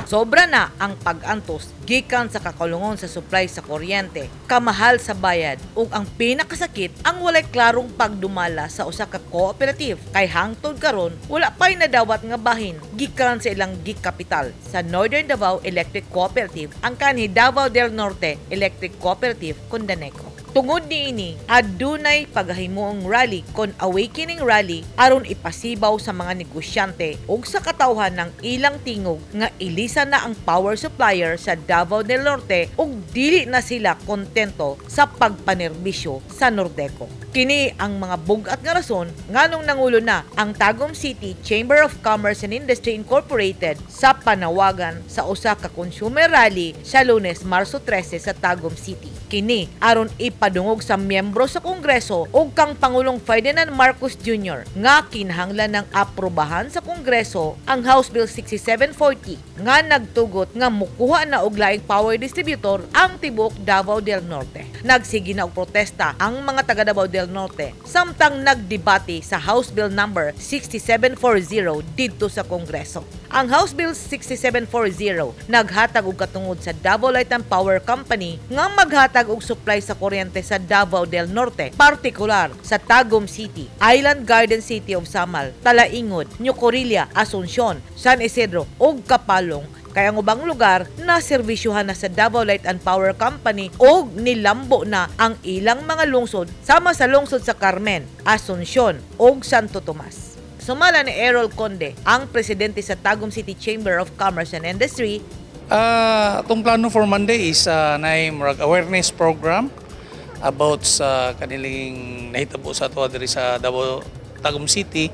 Sobra na ang pag-antos gikan sa kakulungon sa supply sa kuryente, kamahal sa bayad ug ang pinakasakit, ang walay klarong pagdumala sa usa ka cooperative kay hangtod karon wala pay nadawat nga bahin gikan sa ilang gikapital sa Northern Davao Electric Cooperative, ang kanhi Davao del Norte Electric Cooperative kon Daneco. Tungod niini, adunay pagahimuong rally kon awakening rally aron ipasibaw sa mga negosyante ug sa katawhan ng ilang tingog nga ilisa na ang power supplier sa Davao del Norte ug dili na sila kontento sa pagpanerbisyo sa Nordeco. Kini ang mga bug-at nga rason nganong nangulo na ang Tagum City Chamber of Commerce and Industry Incorporated sa panawagan sa usa ka consumer rally sa Lunes, Marso 13 sa Tagum City. Kini aron ipadungog sa miyembro sa Kongreso ug kang Pangulong Ferdinand Marcos Jr. nga kinahanglan ng aprobahan sa Kongreso ang House Bill 6740 nga nagtugot nga mukuha na og laing power distributor ang tibuok Davao del Norte. Nagsige na og protesta ang mga taga Davao del Norte samtang nagdebate sa House Bill number 6740 didto sa Kongreso. Ang House Bill 6740 naghatag og katungod sa Davao Light and Power Company nga maghatag og supply sa kuryente sa Davao del Norte, partikular sa Tagum City, Island Garden City of Samal, Talaingod, New Corilla, Asuncion, San Isidro ug Kapalong, kay ang ubang lugar na serbisyuhan na sa Davao Light and Power Company og nilambo na ang ilang mga lungsod sama sa lungsod sa Carmen, Asuncion ug Santo Tomas. Sumala ni Errol Conde, ang presidente sa Tagum City Chamber of Commerce and Industry, Atong plano for Monday is naay murag awareness program about sa kanilang nahitabo sa ato diri sa Davao, Tagum City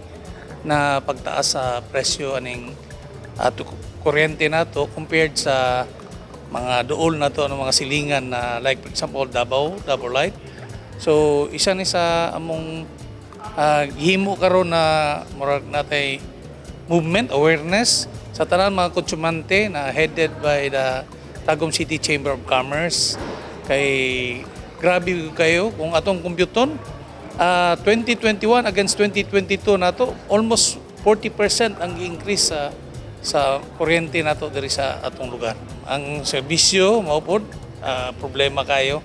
na pagtaas sa presyo aning ato kuryente nato compared sa mga duol nato ng mga silingan na like, for example, Davao, Davao Light. So isa ni sa among gihimo karon na murag natay movement awareness sa tanan mga konsumante na headed by the Tagum City Chamber of Commerce kay grabe kayo kung atong kompyuton, 2021 against 2022 nato, almost 40% ang increase sa kuryente nato diri sa atong lugar. Ang serbisyo mao pod problema kayo.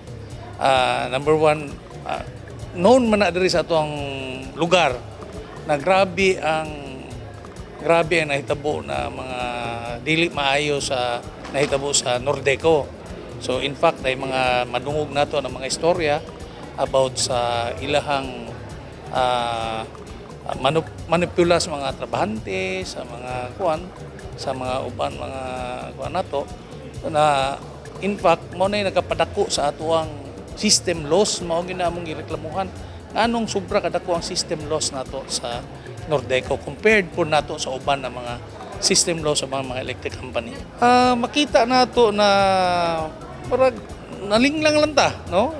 Number one, known man na diri sa atong lugar na grabe ang nahitabo na mga dili maayo sa nahitabo sa Nordeco. So in fact ay mga madungog nato ng mga istorya about sa ilahang manipula sa mga trabahante, sa mga kuan, sa mga uban mga kuan nato na in fact mao na nagapadako sa atoang system loss. Mao gyud na among gireklamuhan, nganong sobra kadako ang system loss nato sa Nordeco compared po nato sa uban na mga system loss sa mga electric company. Makita nato na parang nalinglang lang ta, no?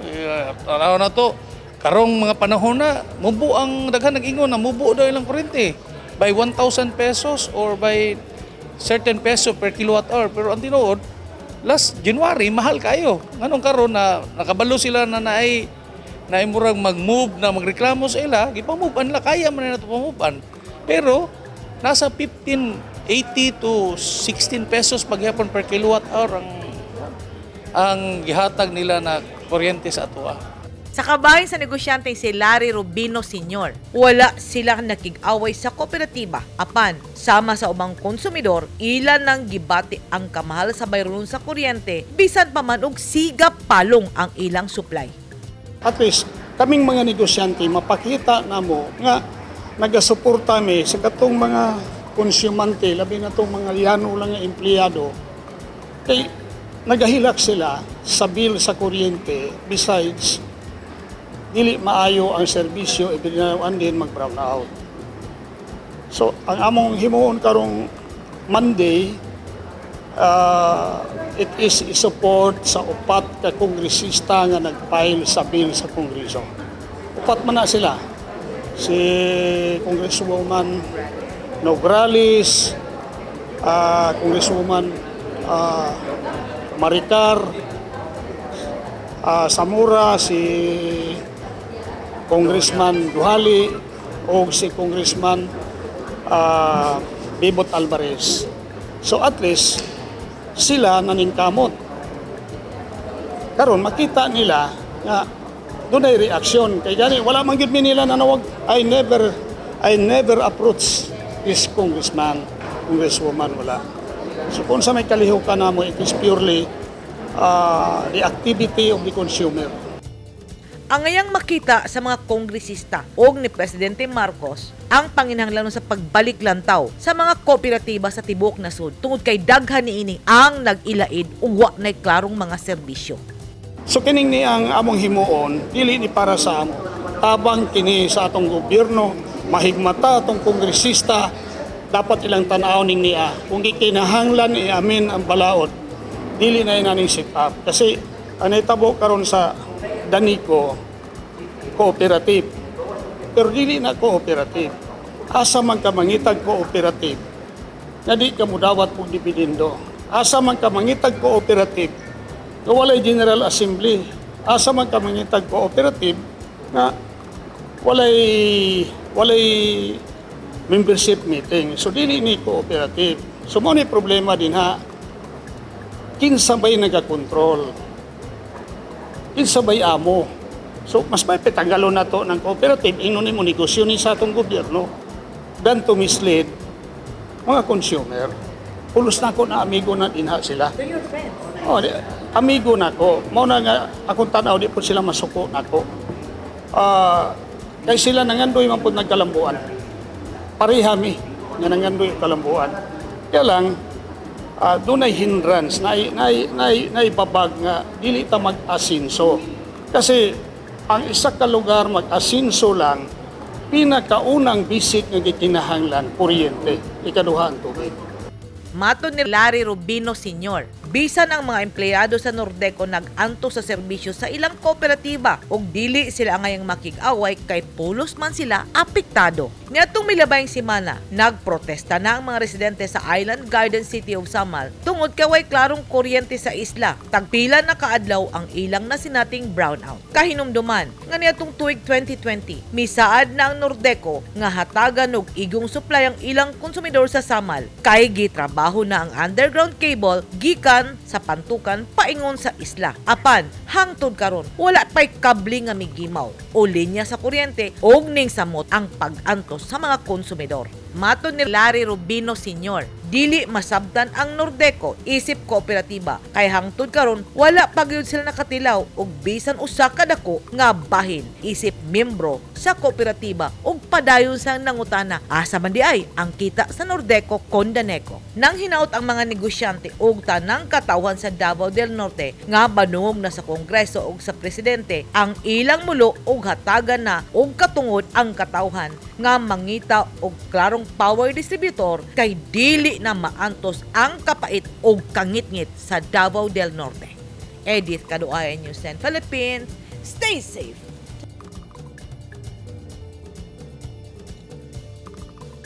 Tanaw nato karong mga panahon na mubo ang daghan nag-ingon na mubo daw ilang kuryente by 1,000 pesos or by certain peso per kilowatt hour, pero ang tinuod last January mahal kayo. Nganong karon na nakabalo sila na naay na murag mag-move na magreklamo sa ila, gipamove nila, kaya man na nato pamove. Pero nasa 15.80 to 16 pesos paghapon per kilowatt hour ang gihatag nila na kuryente sa atoa. Sa kabahin sa negosyanteng si Larry Rubino Sr., wala sila nakig-away sa kooperatiba. Apan, sama sa ubang konsumidor, ilan nang gibati ang kamahal sa bayronon sa kuryente, bisan pa man og siga palong ang ilang supply. At least kaming mga negosyante mapakita namo nga nagasuporta mi sa katong mga konsumante, labi na tong mga yano lang nga empleyado kay nagahilak sila sa bill sa kuryente. Besides, dili maayo ang serbisyo, ibinawan din mag brown out. So ang among himuon karong Monday, it is support sa upat ka kongresista nga nag-file sa bill sa Kongreso. Upat man na sila. Si Congresswoman Nograles, Congresswoman Maricar Zamora, si Congressman Duhali, o si Congressman Bibot Alvarez. So at least Sila naningkamot. Karon makita nila nga dunay reaksyon kay gani wala man gyud mi nila nanawag. I never approach this congressman, congresswoman, wala. So kung sa may kalihukan namo, it is purely the activity of the consumer. Angayang makita sa mga kongresista og ni Presidente Marcos ang panginahanglanon sa pagbalik lantaw sa mga kooperatiba sa tibuok nasod tungod kay daghan niini ang nag-ilaid ug wa nay klarong mga serbisyo. So kining ni ang among himuon, dili ni para sa amo. Tabang kini sa atong gobyerno, mahigmata atong kongresista, dapat ilang tan-aw ning niya. Kung gikinahanglan i-amend ang balaod, dili na inaning set up. Kasi ang nahitabo karon sa Danico, cooperative. Pero dili na cooperative. Asa man ka mangitag cooperative nga di ka mudawat og dividendo? Asa man ka mangitag cooperative nga walay General Assembly? Asa man ka mangitag cooperative nga walay membership meeting? So dili ni cooperative. So mao ni problema din ha. Kinsa bay nagakontrol? Kinsa bay amo? So mas may pitanggalon na to ng cooperative, ingnon nimo negosyo ni sa atong gobyerno than to mislead mga consumer. Pulos na ko na amigo na dinha sila. They're your friends. Oh, di, amigo na ko. Mao na nga akong tanaw, di po sila masuko nako. Kay sila nangandoy man pud nagkalambuan. Pareha mi nga nangandoy og kalambuan. Kaya lang dunay hindrance na babag nga dili ta mag-asinso. Kasi ang isa ka lugar mag-asinso lang, pinakaunang basic nga gikinahanglan kuryente, ikaduha ang tubig. Matod ni Larry Rubino Sr., bisan ang mga empleyado sa Nordeco nag-anto sa serbisyo sa ilang kooperatiba ug dili sila angayang makig-away kay pulos man sila apektado. Niadtong milabayng semana, nagprotesta na ang mga residente sa Island Garden City of Samal tungod kay way klarong kuryente sa isla. Tagpila na kaadlaw ang ilang nasinating brownout. Kahinumduman nga niadtong tuig 2020, misaad na ang Nordeco nga hatagan og igong supply ang ilang konsumidor sa Samal kay gitrabaho na ang underground cable gikan sa Pantukan paingon sa isla. Apan hangtod karon wala pay kable nga migimaw o linya sa kuryente og ning samot ang pag-antos sa mga konsumidor. Matod ni Larry Rubino Sr., dili masabtan ang Nordeco isip kooperatiba kay hangtod karon wala pa gyud sila nakatilaw og bisan usa ka dako nga bahin isip membro sa kooperatiba ug padayon sang nangutana asa man di ay ang kita sa Nordeco Kondaneco. Nang hinaot ang mga negosyante ug tanang katawhan sa Davao del Norte nga banungog na sa Kongreso ug sa presidente ang ilang mulo ug hatagan na og katungod ang katawhan nga mangita og klarong power distributor kay dili na maantos ang kapait og kangitngit sa Davao del Norte. Edith Kaduayan, News 10 Philippines. Stay safe.